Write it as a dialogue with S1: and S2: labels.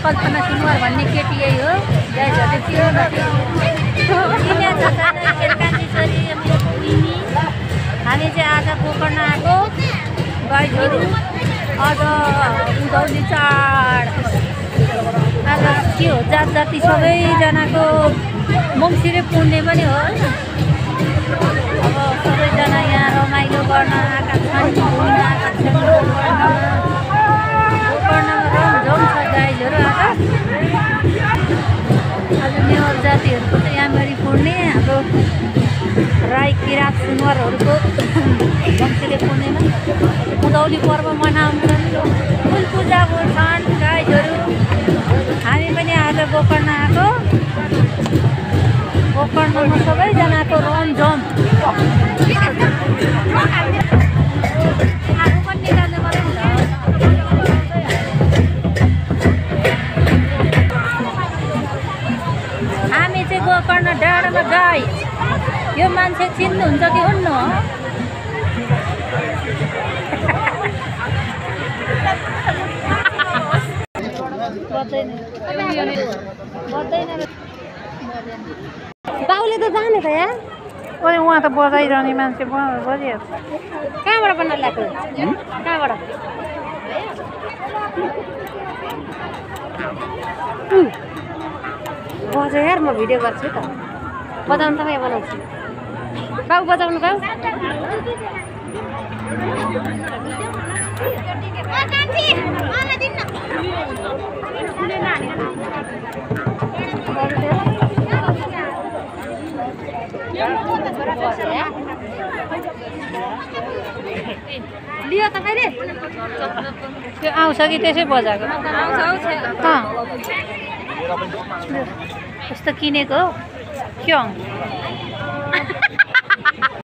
S1: कल्पना सुनवार भन्ने केटी यही हो। हामी चाहिँ आज गोकर्ण आएको गाईहरू अझ उधौली चाड आज के हो जात जाति सबैजनाको मङ्सिरे पुण्य पनि हो। अब सबैजना यहाँ रमाइलो गर्न आएका छन्। गोकर्णमा रमझम छ गाईहरू आज नेवार जातिहरूको चाहिँ यहाँनिर पुर्ने हाम्रो राई किराँत सुनवारहरूको मङ्सिरे पुर्णेमा उधौली पर्व मनाउँछन्। फुल पूजा गर्छन् गाईहरू। हामी पनि आज गोकर्ण आएको। गोकर्णमा सबैजनाको रमझम। हामी चाहिँ गोकर्ण डाँडामा गाई। यो मान्छे चिन्नुहुन्छ कि हुन्न? बाउले त जाने त यहाँ अनि उहाँ त बजाइरहने मान्छे बजिहाल्छ। कहाँबाट बनाएर ल्याएको? कहाँबाट? बजा यार, म भिडियो गर्छु त। बजाउनु त यहाँ बनाउँछु। बाउ बजाउनु बाउ। लियो तपाईँले? त्यो आउँछ कि त्यसै बजाएको? कहाँ यस्तो किनेको हो क्यों?